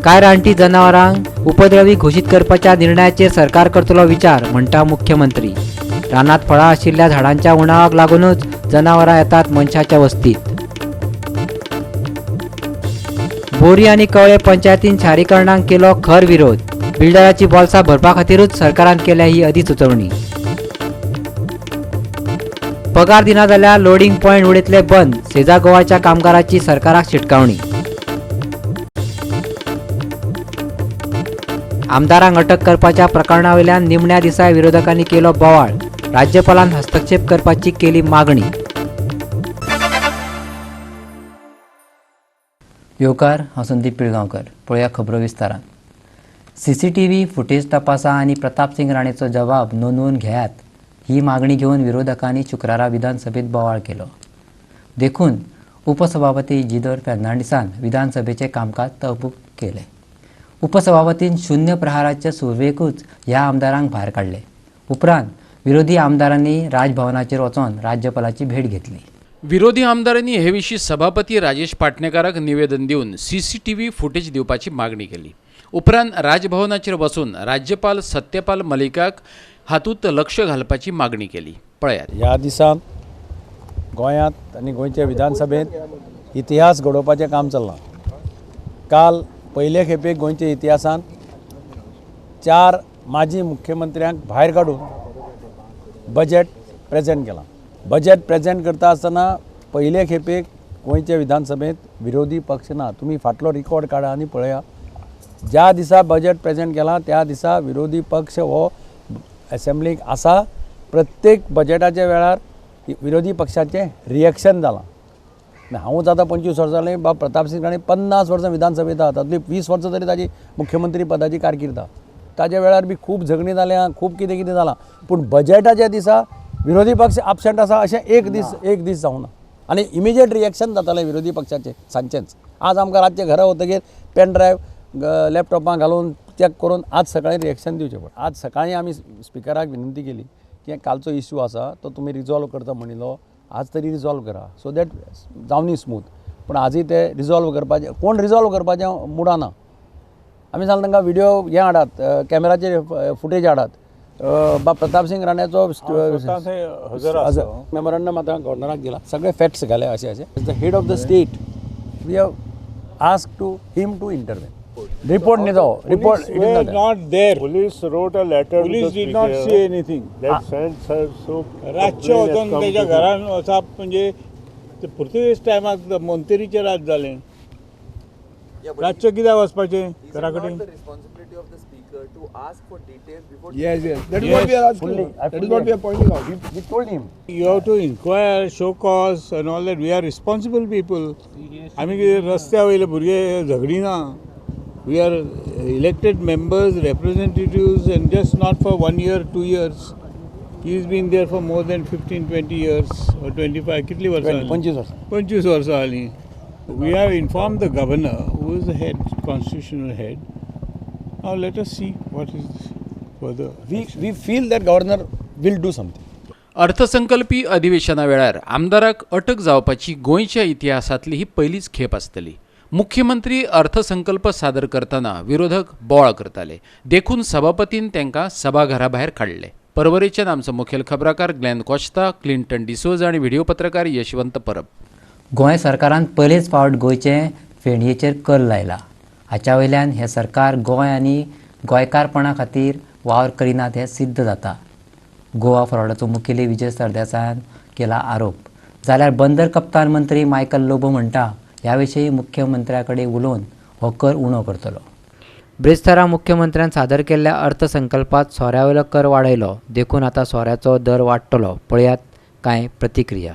कांय रानटी जनावरांक उपद्रवी घोशीत करपाच्या निर्णयाचेर सरकार करतलो विचार, म्हणटा मुख्यमंत्री. रानात फळां आशिल्ल्या झाडांच्या उणावाक लागूनच जनावरां येतात मनशाच्या वस्तीत. बोरी आनी कवळे पंचायतीन शारीकरणाक केलो खर विरोध. बिल्डराची बोल्सां भरपा खातीरूच सरकारान केल्या ही अधिसुचोवणी. पगार दिना जाल्यार लोडिंग पॉयंट उडयतले बंद, सेजा गोवाच्या कामगाराची सरकाराक शिटकावणी. आमदारांक अटक करपाच्या प्रकरणावयल्यान निमण्या दिसाय विरोधकांनी केलो बोवाळ. राज्यपालान हस्तक्षेप करपाची केली मागणी. येवकार, हांव संदीप पिळगांवकर. पळोवया खबरो विस्तारान. सीसीटीव्ही फुटेज तपासा आनी प्रतापसिंग राणेचो जबाब नोंदवून घेयात ही मागणी घेवन विरोधकांनी शुक्रारा विधानसभेत बोवाळ केलो. देखून उपसभापती जिदोर फेर्नांडीसान विधानसभेचें कामकाज तहकूब केलें. उपसभापतीन शून्य प्रहाराच्या सुरवेकूच ह्या आमदारांक भायर काडले. उपरांत विरोधी आमदारांनी राजभवनाचेर वचोन राज्यपालाची भेट घेतली. विरोधी आमदारांनी हे विशीं सभापती राजेश पाटणेकाराक निवेदन दिवन सीसीटीव्ही फुटेज दिवपाची मागणी केली. उपरांत राजभवनाचेर वचून राज्यपाल सत्यपाल मलिकाक हातूंत लक्ष घालपाची मागणी केली. पळयात. ह्या दिसांत गोंयांत आनी गोंयच्या विधानसभेंत इतिहास घडोवपाचें काम चल्लां. काल पयले खेपेक गोंयच्या इतिहासांत 4 माजी मुख्यमंत्र्यांक भायर काडून बजेट प्रेजेंट केलां. बजेट प्रेजेंट करता आसतना पयले खेपेक गोंयच्या विधानसभेंत विरोधी पक्ष ना. तुमी फाटलो रिकॉर्ड काडा आनी पळया, ज्या दिसा बजेट प्रेजेंट केलां त्या दिसा विरोधी पक्ष हो एसेंब्लीक आसा. प्रत्येक बजेटाच्या वेळार विरोधी पक्षाचें रिएक्शन जालां. हांवूच आतां 25 वर्सां जालीं, बाब प्रतापसिंग राणे 50 वर्सां विधानसभेंत आहा, तातूंतलीं 20 वर्सां तरी ताजी मुख्यमंत्री पदाची कारकीर्द आहा. ताज्या वेळार बी खूब झगडीं जाल्या, खूब कितें कितें जालां, पूण बजेटाच्या दिसा विरोधी पक्ष absent आसा अशें एक दीस जावना आनी इमिजिएट रिएक्शन जातालें विरोधी पक्षाचें सांजचेंच. आज आमकां रातचें घरा वतकीर पेन ड्रायव्ह लॅपटॉपां घालून चॅक करून आज सकाळीं रिएक्शन दिवचें पडटा. आज सकाळीं आमी स्पिकराक विनंती केली की कालचो इश्यू आसा तो तुमी रिजॉल्व करता म्हणिल्लो, आज तरी रिजॉल्व करा सो that जावनी स्मूथ. पूण आजूय ते रिजॉल्व करपाचें, कोण रिजॉल्व करपाचें मुडा ना. आमी सांगलें तांकां व्हिडियो हें हाडात, कॅमेराचेर फुटेज हाडात. बाब प्रतापसिंग राण्याचो मेमोरंडम आतां गव्हर्नराक दिला, सगळे फॅक्ट्स घाले अशें अशें. The head of the state we have ask to him to intervene. Report न्ही तो report not there. Police wrote a letter. Police did not see anything. That sent her so. रातचें वचून ताच्या घरान वचप म्हणजे पुर्तुगेज टायमाक मोंतेरीचें राज जालें. रातचें कित्याक वचपाचें घरा कडेन? Yes, yes. That is what we are asking. That is what we are pointing out. We told him. You have to inquire, show cause and all that. We are responsible people. आमी कितें रस्त्या वयले भुरगे झगडी ना. We are elected members, representatives, and just not for 1 year, 2 years. He's been there for more than 15, 20 years or 25. कितली वर्सां? 25 वर्सां. 25 वर्सां जालीं. We have informed the governor, who is the head, constitutional head. Now let us see what is further. We feel that governor will do something. अर्थसंकल्पी अधिवेशना वेळार आमदाराक अटक जावपाची गोंयच्या इतिहासांतली ही पयलीच खेप आसतली. मुख्यमंत्री अर्थसंकल्प सादर करतना विरोधक बोवाळ करताले, देखून सभापतीन तांकां सभाघरा भायर काडले. परवरेच्यान आमचो मुखेल खबराकार ग्लॅन कोश्ता, क्लिंटन डिसोजा आनी व्हिडिओ पत्रकार यशवंत परब. गोंय सरकारान पयलेच फावट गोंयचे फेणयेचेर कर लायला. हाच्या वयल्यान हें सरकार गोंय आनी गोंयकारपणा खातीर वावर करिनात हें सिद्ध जाता. गोवा फॉरवर्डाचो मुखेली विजय सरदेसायान केला आरोप. जाल्यार बंदर कप्तान मंत्री मायकल लोबो म्हणटा ह्या विशीं मुख्यमंत्र्या कडेन उलोवन हो कर उणो करतलो. ब्रेस्तारा मुख्यमंत्र्यान सादर केल्ल्या अर्थसंकल्पांत सोऱ्या वयलो कर वाडयलो, देखून आतां सोऱ्याचो दर वाडटलो. पळयात कांय प्रतिक्रिया.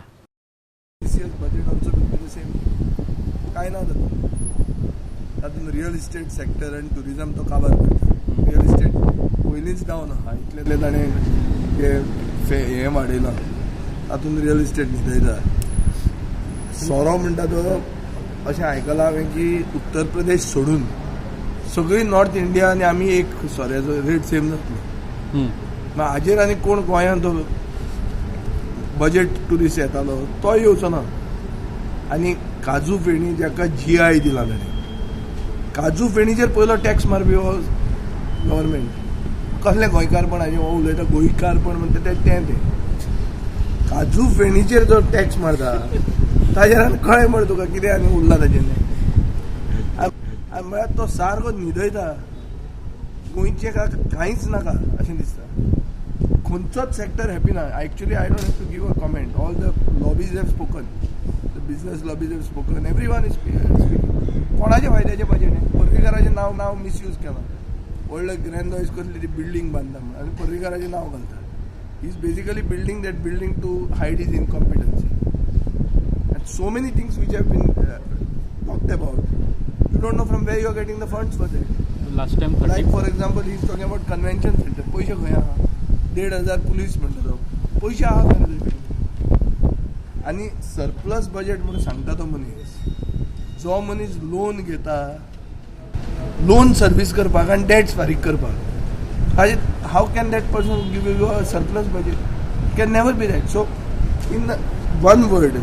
कांय ना तातूंत. तातूंत रियल इस्टेट सेक्टर आनी ट्युरिजम तो काबार करता. रियल इस्टेट पयलींच डावन आहा, इतलें ताणें हें वाडयलां, तातूंत रियल इस्टेट न्हिदयता. सोरो म्हणटा तो अशें आयकलां हांवें की उत्तर प्रदेश सोडून सगळी नॉर्थ इंडिया आनी आमी एक सोऱ्याचो रेट सेम जातलो. मागीर हाजेर आनी कोण गोंयांत तो बजेट ट्युरिस्ट येतालो तो येवचो ना. आनी काजू फेणी जाका जी I दिला ताणें, काजू फेणीचेर पयलो टॅक्स मारपी हो गव्हर्मेंट. कसलें गोंयकारपण हो उलयता, गोंयकारपण म्हणटा तें तें काजू फेणीचेर जो टॅक्स मारता ताजेर आनी कळ्ळें मरे तुका कितें आनी उरला ताजेर. म्हळ्यार तो सारको न्हिदयता गोंयचें कांयच नाका अशें दिसता. खंयचोच सेक्टर हॅपी ना. Actually I don't have to give a comment. All the lobbies have spoken, the business lobbies have spoken, everyone is speaking. कोणाच्या फायद्याचें बजेट हें? पर्रीकाराचें नांव मिसयूज केलां. व्हडलो ग्रँडोयज कसली ती बिल्डींग बांदता म्हणून आनी पर्रीकाराचें नांव घालता. He is basically building that building to hide his incompetency. And so many things which have been talked about, you don't know from where you are getting the funds for that. Last time like for example he is talking about convention centre. पयशे खंय आहा? 1,500 police म्हणटा तो, पयशे आहा खंय तुजे कडेन? आनी सरप्लस बजेट म्हणून सांगता तो मनीस, जो मनीस लोन घेता लोन सर्वीस करपाक आनी डेट्स फारीक करपाक, हाजे how can that person give you a surplus budget? Can never be that. So in one word,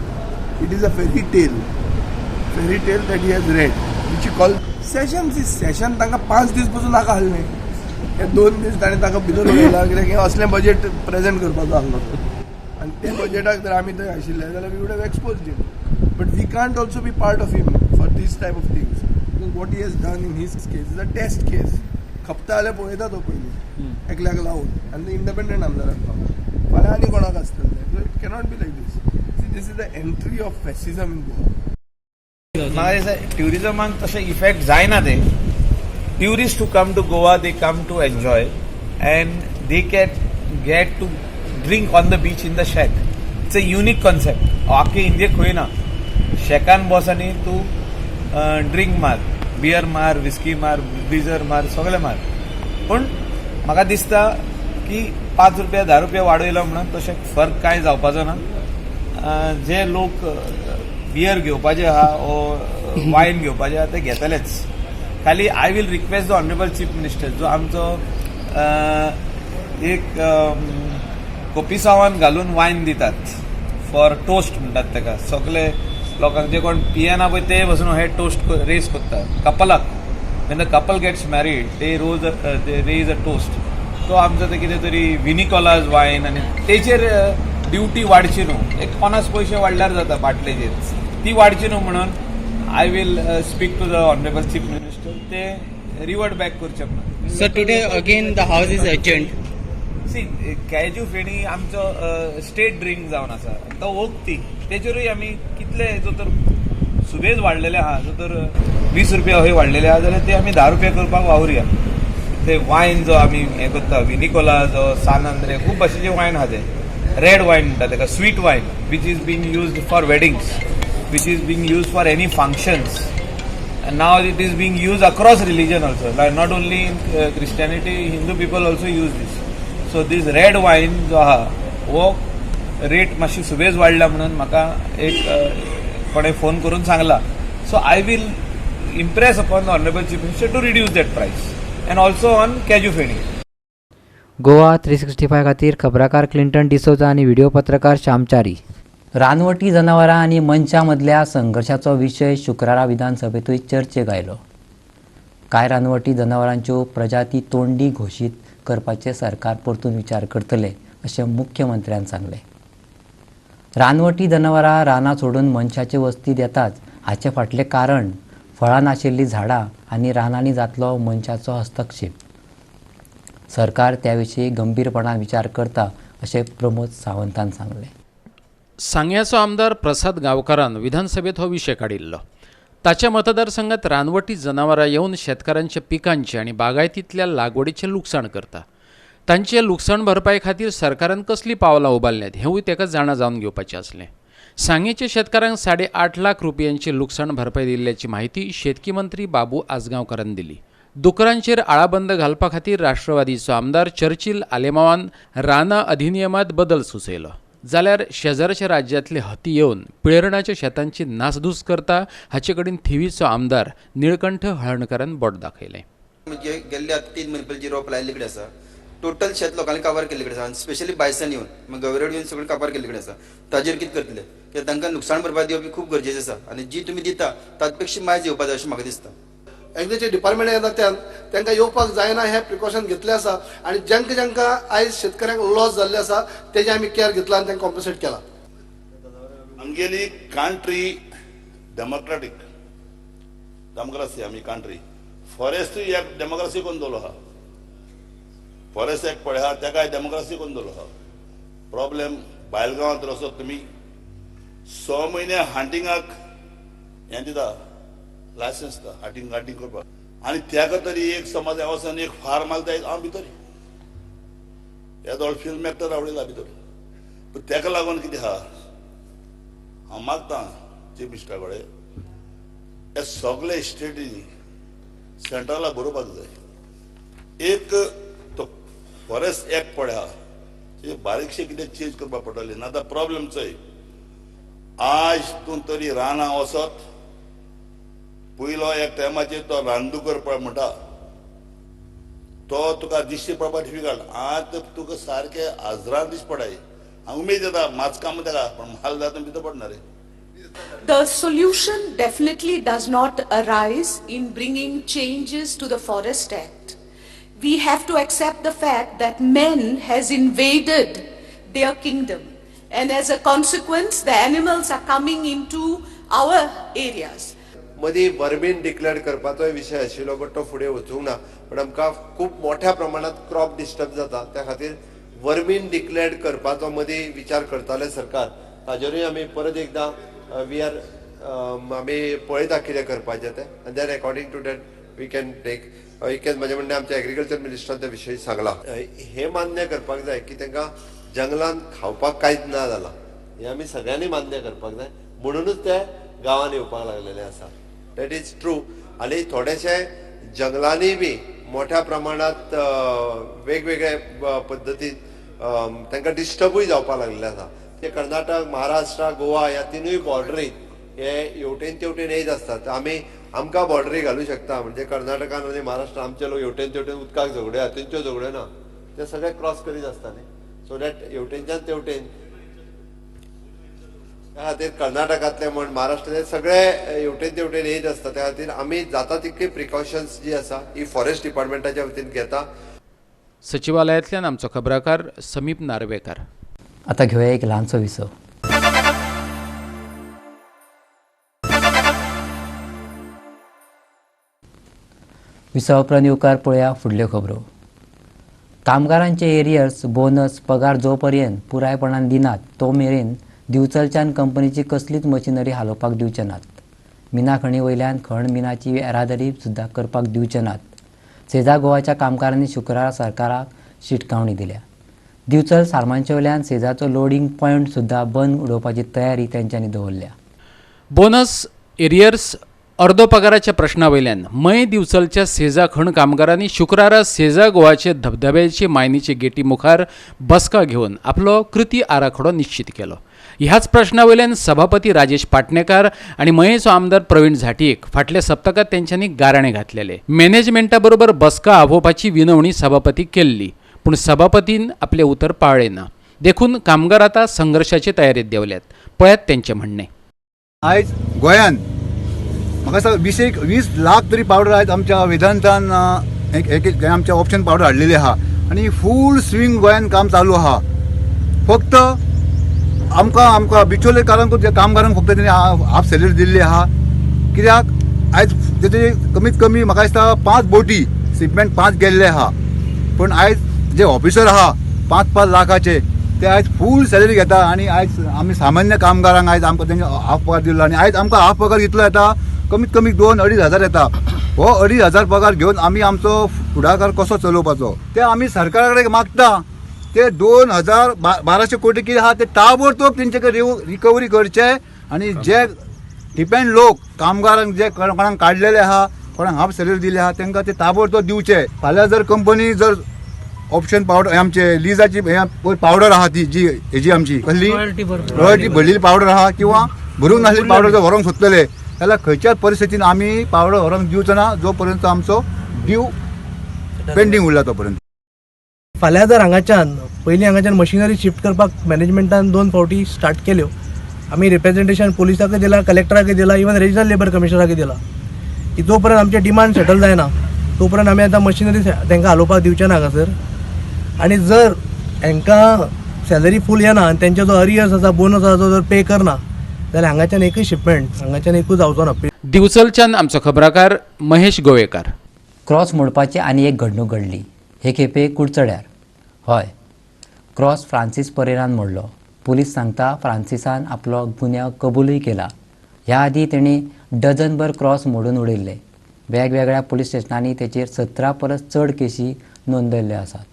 it is a fairy tale that he has read, which he call sessions. Is session तांकां 5 दीस पसून नाका आसलें, हे 2 दीस ताणें ताका भितर उडयला कित्याक हें असलें बजेट प्रेजेंट करपाचो आसलो तो. आनी ते बजेटाक जर आमी थंय आशिल्ले जाल्यार we would have exposed him. But we can't also be part of him for this type of things. What he has done in his case is a test case. खपता जाल्यार पळयता तो पयलीं एकल्याक लावन आनी इंडिपेंडंट आमदाराक लावन, फाल्यां आनी कोणाक आसतलें. So it cannot be like this. See, this is the entry of fascism in Goa. म्हाका दिसता ट्युरिजमाक तशें इफेक्ट जायना ते. Tourist to come to Goa, they come to enjoy and they can get to drink on the beach in the shack. It's a unique concept. आख्खे इंडियेक खंय ना. शॅकान बस आनी तूं ड्रिंक मार, बियर मार, विस्की मार, ब्रिजर मार, सगळें मार. पूण म्हाका दिसता की 5 रुपया 10 रुपया वाडयलो म्हणून तशें फरक कांय जावपाचो ना. जे लोक बियर घेवपाचे आहा वो वायन घेवपाचे आहा ते घेतलेच. खाली I will request the honourable chief minister, जो आमचो एक कोपिसावान घालून वायन दितात फॉर टोस्ट म्हणटात ताका, सगळे लोकांक जे कोण पियेना पळय ते बसून हे टोस्ट रेज करतात कपलाक. When the couple gets married they they raise a toast. तो आमचो ते कितें तरी विनिकॉलाज वायन आनी तेचेर ड्युटी वाडची न्हू, एक 50 पयशे वाडल्यार जाता बाटलेचेर, ती वाडची न्हू म्हणून I will speak to the honourable chief minister ते रिवर्ट बॅक करचे म्हणून. Sir, today again the house is adjourned. See, cashew feni आमचो स्टेट ड्रिंक जावन आसा, तो वखदी तेचेरूय आमी कितले जो तर सुबेज वाडलेले आहा, जो तर 20 रुपया हय वाडलेले आहा जाल्यार ते आमी 10 रुपया करपाक वावरुया. ते वायन जो आमी हें करता, विनिकोला जो सान आंद्रे, खूब भाशेचे वायन आहा ते. रेड वायन म्हणटा ताका, sweet wine which is being used for weddings, which is being used for any functions. And now it is being used across religion also, like not only in Christianity, Hindu people also use this. So this red wine जो आहा हो rate मातशी सुबेज वाडला म्हणून म्हाका एक कोणें फोन करून सांगला. So I will impress upon the honourable chief minister to reduce that price and also on cashew feni. Goa 365 खातीर खबराकार क्लिंटन डिसोजा आनी व्हिडिओ पत्रकार श्यामचारी. रानवटी जनावरां आनी मनशां मदल्या संघर्शाचो विशय शुक्रारा विधानसभेंतूय चर्चेक आयलो. कांय रानवटी जनावरांच्यो प्रजाती तोंडी घोशीत करपाचे सरकार परतून विचार करतले अशें मुख्यमंत्र्यान सांगलें. रानवटी जनावरां रानां सोडून मनशाचे वस्तींत येताच हाचे फाटलें कारण फळां नाशिल्लीं झाडां आनी रानांनी जातलो मनशाचो हस्तक्षेप. सरकार त्या विशीं गंभीरपणान विचार करता अशें प्रमोद सावंतान सांगलें. सांग्याचो आमदार प्रसाद गांवकारान विधानसभेत हो विशय काडिल्लो. ताच्या मतदारसंघात रानवटी जनावरां येवन शेतकारांच्या पिकांचें आनी बागायतींतल्या लागवडीचें लुकसाण करता. तांचें लुकसाण भरपाये खातीर सरकारान कसलीं पावलां उबारल्यांत हेंवूय ताका जाणा जावन घेवपाचें आसलें. सांगेच्या शेतकारांक 8.5 लाख रुपयांची लुकसाण भरपाय दिल्ल्याची म्हायती शेतकी मंत्री बाबू आजगांवकारान दिली. दुकरांचेर आळाबंद घालपा खातीर राष्ट्रवादीचो आमदार चर्चिल आलेमावान रानां अधिनियमात बदल सुचयलो. जाल्यार शेजारच्या राज्यांतले हती येवन पिळर्णाच्या शेतांची नासधूस करता हाचे कडेन थिवीचो आमदार निळकंठ हळर्णकारान बोट दाखयलें. म्हणजे गेल्ले आतां 3 म्हयने पयलीं जी रोप लायिल्ले कडेन आसा, टोटल शेत लोकांनी काबार केल्ले कडेन आसा, आनी स्पेशली बायसन येवन मागीर गवेरेड येवन सगळें काबार केल्ले कडेन आसा. ताजेर कितें करतले? कित्याक तांकां नुकसाण भरपाय दिवप ही खूब गरजेचें आसा आनी जी तुमी दिता ताचे पेक्षा मायज येवपा जाय अशें म्हाका दिसता. एग्रीकल्चर डिपार्टमेंट येता त्यान तांकां येवपाक जायना हें प्रिकॉशन घेतलें आसा आनी जांकां जांकां आयज शेतकऱ्यांक लॉस जाल्ले आसा तेजें आमी केअर घेतला आनी तांकां कॉम्पन्सेट केला. आमगेली कंट्री डेमोक्रेटीक डेमोक्रेसी, आमी कंट्री फॉरेस्टूय एक डेमोक्रेसी कोण दवरलो आहा, फॉरेस्ट एक पळय आहा तेकाय डेमोक्रेसी कोण दवरलो आहा. प्रॉब्लेम बायल गांवांत वचत तुमी 6 म्हयने हांटिंगाक हें दिता लायसन्स दिता हांटिंग हांटिंग करपाक, आनी तेका तरी एक समज वचून एक फार्म मारता हांव भितर येदोळ फिल्म एक्टर आवडला भितर. पूण तेका लागून कितें आहा, हांव मागता चीफ मिनिस्टरा कडेन हे सगळे स्टेटींनी सेंट्रला बरोवपाक जाय एक तो फॉरेस्ट एक्ट पळय आहा ते बारीकशें कितें चेंज करपाक पडटलें, ना जाल्यार प्रॉब्लेम चोय. आज तूं तरी रानां वचत पयलो एक टायमाचेर तो रानदुकर पळय म्हणटा तो तुका दिश्टी पडपाक डिफिकल्ट, आतां तुका सारकें हजरान दिश्टी पडाय. हांव उमेद येता माचकाम तेका, पूण माल जाता भितर पडना रे. The solution definitely does not arise in bringing changes to the Forest Act. We have to accept the fact that man has invaded their kingdom, and as a consequence the animals are coming into our areas. मदीं वर्मीन declare करपाचोय विशय आशिल्लो, but तो फुडें वचूंक ना. पण आमकां खूब मोठ्या प्रमाणांत क्रॉप डिस्टर्ब जाता, त्या खातीर वर्मीन डिक्लेअर करपाचो मदीं विचार करताले सरकार. ताजेरूय आमी परत एकदां we are आमी पळयता कितें करपाचें तें, आनी then according to that we can take. इतकेंच म्हजें म्हणणें. आमच्या एग्रीकल्चर मिनिस्टरान त्या विशयी सांगलां. हें मान्य करपाक जाय की तांकां जंगलान खावपाक कांयच ना जालां, हें आमी सगळ्यांनी मान्य करपाक जाय, म्हणुनूच ते गांवांत येवपाक लागलेले आसा. That is true. आनी थोडेशे जंगलांनी बी मोठ्या प्रमाणांत वेगवेगळे पद्दतीन तांकां डिस्टर्बूय जावपाक लागलेले आसा. ते कर्नाटक, महाराष्ट्र, गोवा ह्या तिनूय बॉर्डरीत हे हेवटेन तेवटेन येयत आसतात. आमी आमकां बॉर्डरी घालूं शकता, म्हणजे कर्नाटकान आनी महाराष्ट्रान आमचे लोक हेवटेन तेवटेन उदकाक झगड्यो आहा, तेंच्यो झगड्यो ना, ते सगळे क्रॉस करीत आसता न्ही. सो that हेवटेनच्यान तेवटेन त्या खातीर कर्नाटकांतले म्हण महाराष्ट्रांतले सगळे हेवटेन तेवटेन येयत आसता. त्या खातीर आमी जाता तितकी प्रिकॉशन्स जी आसा ही फॉरेस्ट डिपार्टमेंटाच्या वतीन घेता. सचिवालयांतल्यान आमचो खबराकार समीप नार्वेकार. आतां घेवया एक ल्हानसो विसव. विसवा उपरांत येवकार पळया फुडल्यो खबरो. कामगारांचे एरियर्स, बोनस, पगार जो पर्यंत पुरायपणान दिनात तो मेरेन दिवचलच्यान कंपनीची कसलीच मशिनरी हालोवपाक दिवचे नात. मिना खणी वयल्यान खण मिनाची येरादारी सुद्दां करपाक दिवचे नात. सेजा गोवाच्या कामगारांनी शुक्रारा सरकाराक शिटकावणी दिल्या. दिवचल सारमांचे वयल्यान सेजाचो लोडींग पॉयंट सुद्दां बंद उडोवपाची तयारी तेंच्यांनी दवरल्या. बोनस, एरियर्स, अर्दो पगाराच्या प्रश्ना वयल्यान मये दिवचलच्या सेजा खण कामगारांनी शुक्रारा सेजा गोवाचे धबधब्याचे मायनीचे गेटी मुखार बसका घेवन आपलो कृती आराखडो निश्चित केलो. ह्याच प्रश्ना वयल्यान सभापती राजेश पाटणेकार आनी मयेचो आमदार प्रवीण झांटयेक फाटल्या सप्तकांत तेंच्यांनी गाराणें घातलेले. मॅनेजमेंटा बरोबर बसका आपोवपाची विनवणी सभापतीक केल्ली, पूण सभापतीन आपलें उतर पाळ्ळें ना. देखून कामगार आतां संघर्शाचे तयारेंत देंवल्यात. पळयात तेंचें म्हणणें. आयज गोंयान म्हाका दिसता 20 लाख तरी पावडर आयज आमच्या वेदांतान एक आमच्या ऑप्शन पावडर हाडलेली आहा आनी फूल स्विंग गोंयान काम चालू आहा. फक्त आमकां आमकां बिचोलेकारांक कामगारांक फक्त तेणी हाफ सॅलरी दिल्ली आहा. कित्याक आयज तेजे कमीत कमी म्हाका दिसता 5 बोटी शिपमेंट 5 गेल्ले आहा, पूण आयज जे ऑफिसर आहा 5-5 लाखाचे ते आयज फूल सॅलरी घेता आनी आयज आमी सामान्य कामगारांक आयज आमकां तेंचे हाफ पगार दिल्लो आनी आयज आमकां हाफ पगार कितलो येता, कमीत कमी 2-2.5 हजार येता. हो 2.5 हजार पगार घेवन आमी आमचो फुडाकार कसो चलोवपाचो ते आमी सरकारा कडेन मागता. ते 2,1200 कोटी कितें आहा ते ताबडतोब तेंचे कडेन रिकवरी करचे आनी जे डिपेंड लोक कामगारांक जे कोणाक काडलेले आहा, कोणाक हाफ सॅलरी दिली आहा तांकां ते ताबडतोब दिवचे. फाल्यां जर कंपनी जर ऑप्शन पावडर आमचे लिजाची पावडर आहा ती जी हेजी आमची कसली रॉयल्टी भरलेली पावडर आहा किंवा भरूंक नासलेली पावडर जर व्हरूंक सोदतले जाल्यार खंयच्याच परिस्थितीन आमी पावडर व्हरूंक दिवचो ना जो पर्यंत आमचो ड्यू पेंडींग उरला तो पर्यंत. फाल्यां जर हांगाच्यान पयलीं हांगाच्यान मशिनरी शिफ्ट करपाक मॅनेजमेंटान 2 फावटी स्टार्ट केल्यो. आमी रिप्रेजेंटेशन पुलिसाकय दिलां, कलेक्टराकय दिलां, इवन रिजनल लेबर कमिशनराकय दिलां. की जो पर्यंत आमचे डिमांड सेटल जायना तो पर्यंत आमी आतां मशिनरी तांकां हालोवपाक दिवचे ना हांगासर. आनी जर हांकां सॅलरी फूल येना आनी तेंचो जो अरियर्स आसा, बोनस आसा, जो जर पे करना जाल्यार हांगाच्यान एकूय शिपमेंट हांगाच्यान एकूय जावचो ना. दिवचलच्यान आमचो खबराकार महेश गोवेकार. क्रॉस मोडपाची आनी एक घडणूक घडली, हे खेपे कुडचड्यार. हय, क्रॉस फ्रांसीस परेरान मोडलो. पुलीस सांगता फ्रांसिसान आपलो गुन्यांव कबूलय केला. ह्या आदी तेणी डझनभर क्रॉस मोडून उडयल्ले. वेगवेगळ्या पुलीस स्टेशनांनी तेचेर 17 परस चड केशी नोंदयल्ल्यो आसात.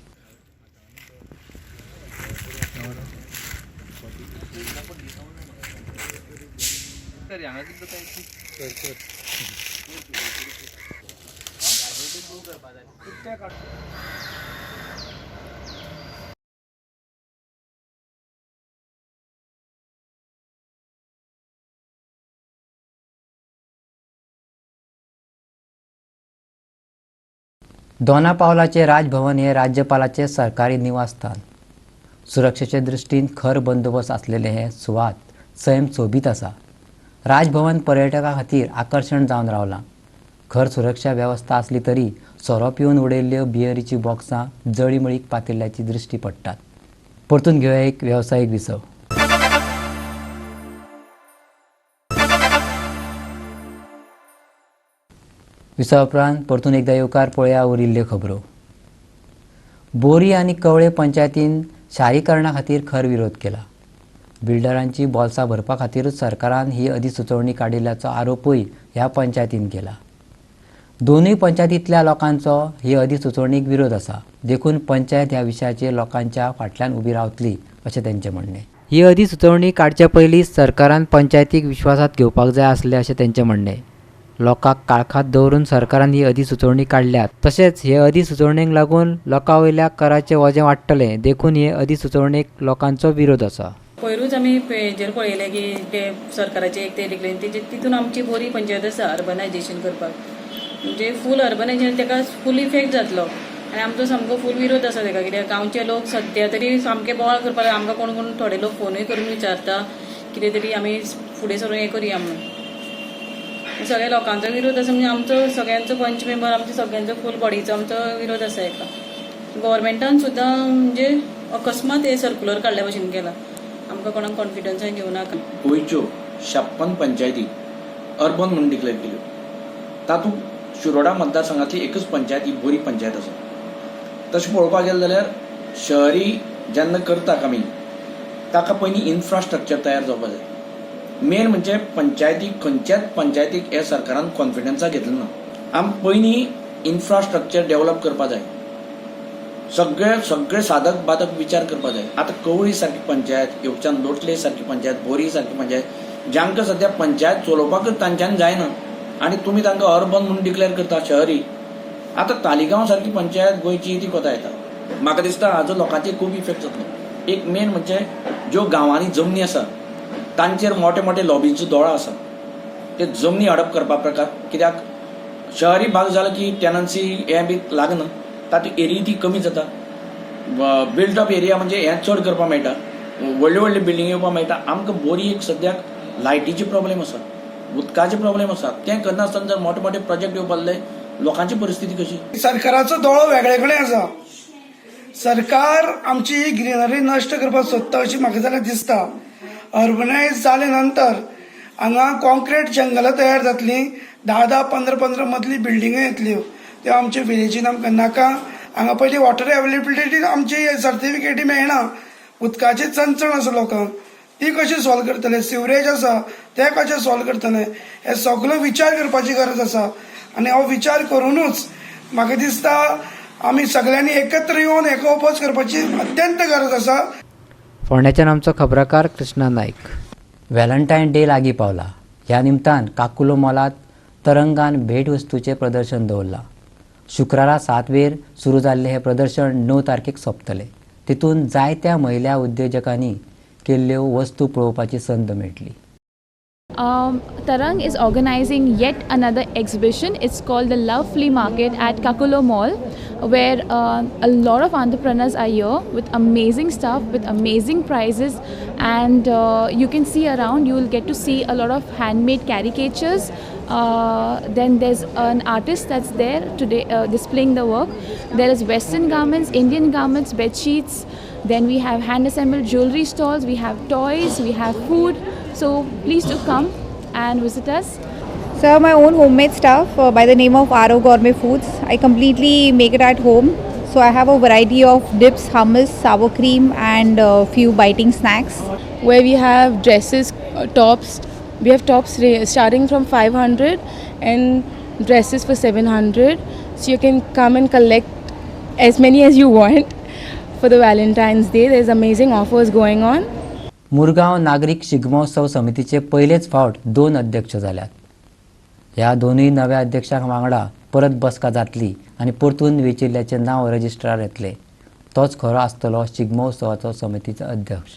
दोना पावलाचे राजभवन हे राज्यपालाचे सरकारी निवासस्थान. सुरक्षेचे दृश्टीन खर बंदोबस्त आसलेले हे सुवात सैम सोबीत आसा. राजभवन पर्यटकां खातीर आकर्शण जावन रावलां. खर सुरक्षा वेवस्था आसली तरी सोरो पिवन उडयल्ल्यो बियरीचीं बॉक्सां जळीमळीक पातिल्ल्याची दृश्टी पडटात. परतून घेवया एक वेवसायीक विसव. विसवा उपरांत परतून एकदा येवकार पळया उरिल्ल्यो खबरो. बोरी आनी कवळे पंचायतीन शारीकरणा खातीर खर विरोध केला. बिल्डरांची बोल्सां भरपा खातीरूच सरकारान ही अधिसुचोवणी काडिल्ल्याचो आरोपूय ह्या पंचायतीन केला. दोनूय पंचायतींतल्या लोकांचो ही अधिसुचोवणीक विरोध आसा, देखून पंचायत ह्या विशयाचेर लोकांच्या फाटल्यान उबी रावतली अशें तेंचें म्हणणें. ही अधिसुचोवणी काडचे पयलीं सरकारान पंचायतीक विश्वासांत घेवपाक जाय आसलें अशें तेंचें म्हणणें. लोकांक काळखांत दवरून सरकारान ही अधिसुचोवणी काडल्या. तशेंच हे अधिसुचोवणेक लागून लोकां वयल्या कराचें वजें वाडटलें, देखून हे अधिसुचोवणेक लोकांचो विरोध आसा. पयरूच आमी हेजेर पळयलें की ते सरकाराचे एक ते डिक्लेर तेजे तितून आमची बोरी पंचायत आसा अर्बनायजेशन करपाक, म्हणजे फूल अर्बनायजेशन ताका फूल इफेक्ट जातलो आनी आमचो सामको फूल विरोध आसा ताका. कित्याक गांवचे लोक सद्या तरी सामके बोवाळ करपाक, आमकां कोण कोण थोडे लोक फोनूय करून विचारता कितें तरी आमी फुडें सरून हें करुया म्हणून. सगळ्या लोकांचो विरोध आसा, म्हणजे आमचो सगळ्यांचो पंच मेंबर आमचो सगळ्यांचो फूल बॉडीचो आमचो विरोध आसा हेका. गव्हर्मेंटान सुद्दां म्हणजे अकस्मात हे सर्कुलर काडल्या भशेन केला, आमकां कोणाक कॉन्फिडन्सान घेवं नाका. गोंयच्यो 56 पंचायती अर्बन म्हणून डिक्लेअर केल्यो, तातूंत शिरोडा मतदारसंघांतली एकच पंचायत ही बोरी पंचायत आसा. तशें पळोवपाक गेलें जाल्यार शहरी जेन्ना करता आमी ताका पयलीं इन्फ्रास्ट्रक्चर तयार जावपाक जाय. मेन म्हणजे पंचायती खंयच्याच पंचायतीक हे सरकारान कॉन्फिडन्सा घेतलें ना. आम पयलीं इन्फ्रास्ट्रक्चर डेव्हलप करपा जाय, सगळे सगळे साधक बाधक विचार करपा जाय. आतां कवळी सारकी पंचायत, येवच्यान लोटले सारकी पंचायत, बोरी सारकी पंचायत, जांकां सद्या पंचायत चलोवपाकच तांच्यान जायना आनी तुमी तांकां अर्बन म्हणून डिक्लेअर करता शहरी. आतां तालिगांव सारकी पंचायत गोंयची ती कोता येता. म्हाका दिसता हाजो लोकांचेर खूब इफेक्ट जातलो. एक मेन म्हणजे ज्यो गांवांनी जमनी आसा तांचेर मोठे मोठे लॉबीचो दोळो आसा, ते जमनी हडप करपा प्रकार. कित्याक शहरी भाग जालो की टेनन्सी हें बी लागना, तातूंत एरिया ती कमी जाता, बिल्टअप एरिया म्हणजे हें चड करपाक मेळटा, व्हडले व्हडले बिल्डींग येवपाक मेळटा. आमकां बोरी एक सद्याक लायटीचे प्रॉब्लेम आसा, उदकाचे प्रॉब्लेम आसा, तें करनासतना जर मोठे मोठे प्रोजेक्ट येवपाक लागले लोकांची परिस्थिती कशी. सरकाराचो दोळो वेगळे कडेन आसा. सरकार आमची ही ग्रिनरी नश्ट करपाक सोदता अशी म्हाका जाल्यार दिसता. अर्बनायज जाले नंतर हांगा कॉन्क्रीट जंगलां तयार जातलीं, 10-10, 15-15 मजली बिल्डिंग्यो येतल्यो, त्यो आमचे विलेजीन आमकां नाका. हांगा पयलीं वॉटर अवेलेबिलिटी आमची सर्टिफिकेटी मेळना, उदकाची चणचण आसा लोकांक, ती कशी सॉल्व करतले, सिवरेज आसा ते कशें सॉल्व करतले, हे सगलो विचार करपाची गरज आसा. आनी हो विचार करुनूच म्हाका दिसता आमी सगळ्यांनी एकत्र येवन हेका ओपोज करपाची अत्यंत गरज आसा. फोंड्याच्यान आमचो खबराकार कृष्णा नायक. व्हॅलेंटायन डे लागीं पावला. ह्या निमतान काकुलो मॉलांत तरंगान भेटवस्तूचें प्रदर्शन दवरलां. शुक्रारा 7 वेर सुरू जाल्लें हें प्रदर्शन 9 तारखेक सोंपतलें. तितून जायत्या महिला उद्योजकांनी केल्ल्यो वस्तू पळोवपाची संद मेळटली. Tarang is organizing yet another exhibition. It's called the Love Flea Market at Kakulo Mall, where a lot of entrepreneurs are here with amazing stuff, with amazing prices, and you can see around, you will get to see a lot of handmade caricatures. Then there's an artist that's there today displaying the work. There is Western garments, Indian garments, bed sheets. Then we have hand assembled jewelry stalls, we have toys, we have food. So please do come and visit us. So I have my own homemade stuff by the name of Aro Gourmet Foods. I completely make it at home. So I have a variety of dips, hummus, sour cream and a few biting snacks. Where we have dresses, tops. We have tops starting from 500 and dresses for 700. So you can come and collect as many as you want for the Valentine's Day. There's amazing offers going on. Murgaon नागरीक शिगमोत्सव समितीचे पयलेच फावट 2 अध्यक्ष जाल्यात. ह्या दोनूय नव्या अध्यक्षांक वांगडा परत बसका जातली आनी परतून वेंचिल्ल्याचें नांव रजिस्ट्रार येतलें. तोच खरो आसतलो शिगमोत्सवाचो समितीचो अध्यक्ष.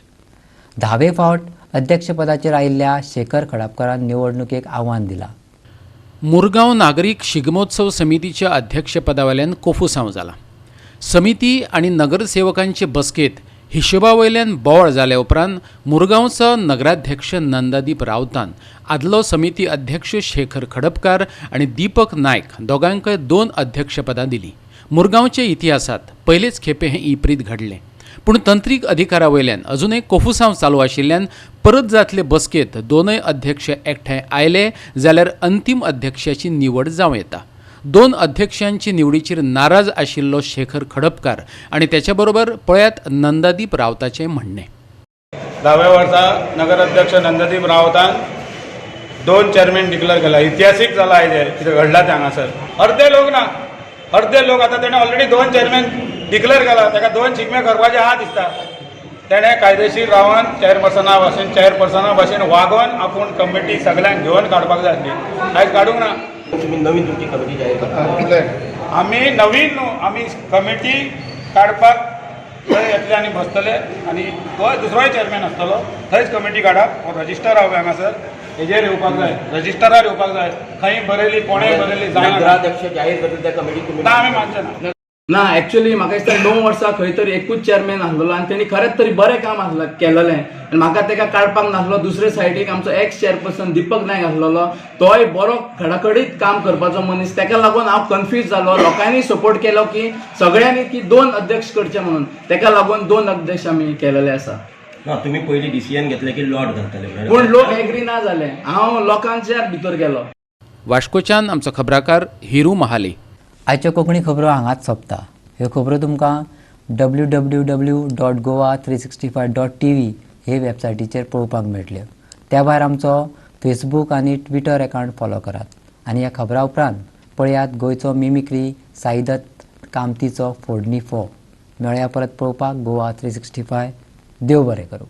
10वे फावट अध्यक्षपदाचेर आयिल्ल्या शेखर खडापकारान निवडणुकेक आव्हान दिलां. मुरगांव नागरीक शिगमोत्सव समितीच्या अध्यक्षपदावेल्यान कोफुसांव जाला. समिती आनी नगरसेवकांचे बसकेत हिशोबा वयल्यान बोवाळ जाल्या उपरांत मुरगांवचो नगराध्यक्ष नंदादीप रावतान आदलो समिती अध्यक्ष शेखर खडपकार आनी दीपक नायक दोगांकय 2 अध्यक्षपदां दिलीं. मुरगांवचे इतिहासांत पयलेच खेपे हें इप्रीत घडलें. पूण तंत्रीक अधिकारा वयल्यान अजुनय कोफुसांव चालू आशिल्ल्यान परत जातले बसकेत दोनय अध्यक्ष एकठांय आयले जाल्यार अंतीम अध्यक्षाची निवड जावं येता. 2 अध्यक्षांची निवडीचेर नाराज आशिल्लो शेखर खडपकार आनी त्याच्या बरोबर पळयात नंदादीप रावताचें म्हणणें. 10व्या वर्सा नगराध्यक्ष नंदादीप रावतान 2 चेअरमॅन डिक्लेअर केला. इतिहासीक जाला आयज कितें घडला तें हांगासर. अर्दे लोक ना, अर्दे लोक आतां तेणें ऑलरेडी 2 चेअरमॅन डिक्लेअर केला. ताका 2 शिगमे करपाचे आहा दिसता. तेणें कायदेशीर रावन चेअरपर्सना भाशेन वागोवन आपूण कमिटी सगळ्यांक घेवन काडपाक जाय आसली. आयज काडूंक ना. तुम्ही नवीन तुमची कमिटी जाहीर करता? आमी नवीन न्हू, आमी कमिटी काडपाक थंय येतले आनी बसतले आनी तो दुसरोय चेअरमॅन आसतलो थंयच कमिटी काडप. रजिस्टर हांव हांगासर हेजेर येवपाक जाय, रजिस्टरार येवपाक जाय. खंय बरयली कोणें बरयली जायना. नगराध्यक्ष जाहीर करता त्या कमिटी तुमी ना, आमी मानचे ना. ना, एक्चुअली म्हाका दिसता 9 वर्सां खंय तरी एकूच चेअरमॅन आसलेलो आनी तेणी खरेंच तरी बरें काम आसलें केलेलें आनी म्हाका तेका काडपाक नासलो. दुसरे सायडीक आमचो एक्स चेअरपर्सन दीपक नायक आसलेलो, तोय बरो खडाखडीत काम करपाचो मनीस. तेका लागून हांव कन्फ्यूज जालो. लोकांनी सपोर्ट केलो की सगळ्यांनी की 2 अध्यक्ष करचे म्हणून, तेका लागून 2 अध्यक्ष आमी केलेले आसा. ना, तुमी पयलीं डिसिजन घेतलें की लॉट घालतले, पूण लोक एग्री ना जाले. हांव लोकांच्या भितर गेलो. वास्कोच्यान आमचो खबराकार हिरू महाली. आयच्यो कोंकणी खबरो हांगाच सोंपता. ह्यो खबरो तुमकां www.goa365.tv हे वेबसायटीचेर पळोवपाक मेळटल्यो. त्या भायर आमचो फेसबूक आनी ट्विटर एकावंट फॉलो करात आनी ह्या खबरां उपरांत पळयात गोंयचो मिमिक्री साईदत्त कामतीचो फोडणी फोव. मेळया परत पळोवपाक गोवा 365. देव बरें करूं.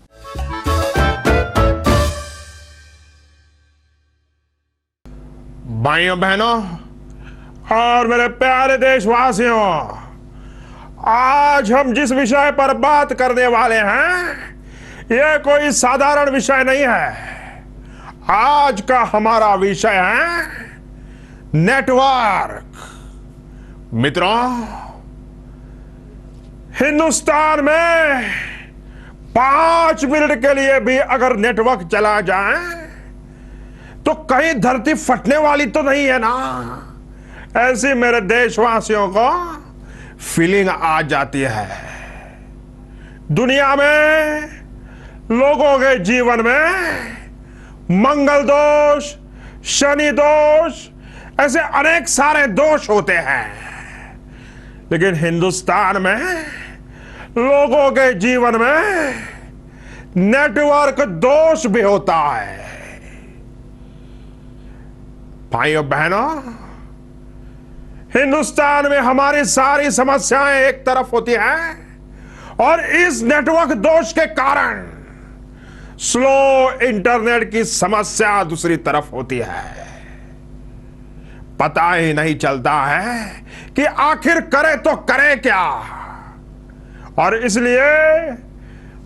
भाइयों बहनों और मेरे प्यारे देशवासियों, आज हम जिस विषय पर बात करने वाले हैं यह कोई साधारण विषय नहीं है। आज का हमारा विषय है नेटवर्क। मित्रों, हिंदुस्तान में 5 मिनट के लिए भी अगर नेटवर्क चला जाए तो कहीं धरती फटने वाली तो नहीं है ना, ऐसी मेरे देशवासियों को फीलिंग आ जाती है। दुनिया में लोगों के जीवन में मंगल दोष, शनि दोष, ऐसे अनेक सारे दोष होते हैं, लेकिन हिंदुस्तान में लोगों के जीवन में नेटवर्क दोष भी होता है। भाइयों बहनों, हिंदुस्तान में हमारी सारी समस्याएं एक तरफ होती हैं और इस नेटवर्क दोष के कारण स्लो इंटरनेट की समस्या दूसरी तरफ होती है। पता ही नहीं चलता है कि आखिर करे तो करे क्या, और इसलिए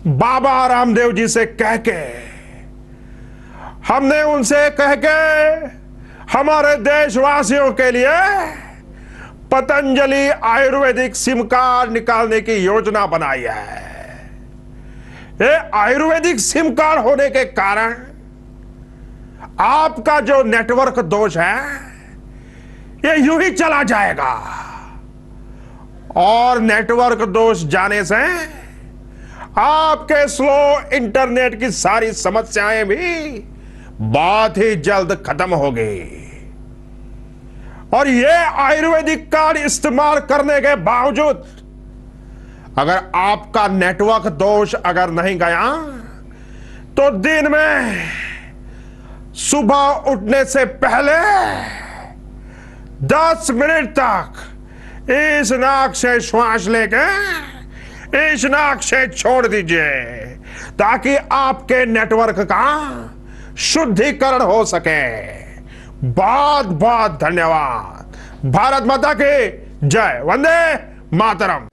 बाबा रामदेव जी से कह के हमने उनसे कह के हमारे देशवासियों के लिए पतंजलि आयुर्वेदिक सिम कार्ड निकालने की योजना बनाई है। ये आयुर्वेदिक सिम कार्ड होने के कारण आपका जो नेटवर्क दोष है ये यूं ही चला जाएगा और नेटवर्क दोष जाने से आपके स्लो इंटरनेट की सारी समस्याएं भी बहुत ही जल्द खत्म हो गई। और ये आयुर्वेदिक कार्ड इस्तेमाल करने के बावजूद अगर आपका नेटवर्क दोष अगर नहीं गया तो दिन में सुबह उठने से पहले 10 मिनट तक इस नाक से श्वास लेके इस नाक से छोड़ दीजिए ताकि आपके नेटवर्क का शुद्धिकरण हो सके। बहुत बहुत धन्यवाद। भारत माता की जय। वंदे मातरम।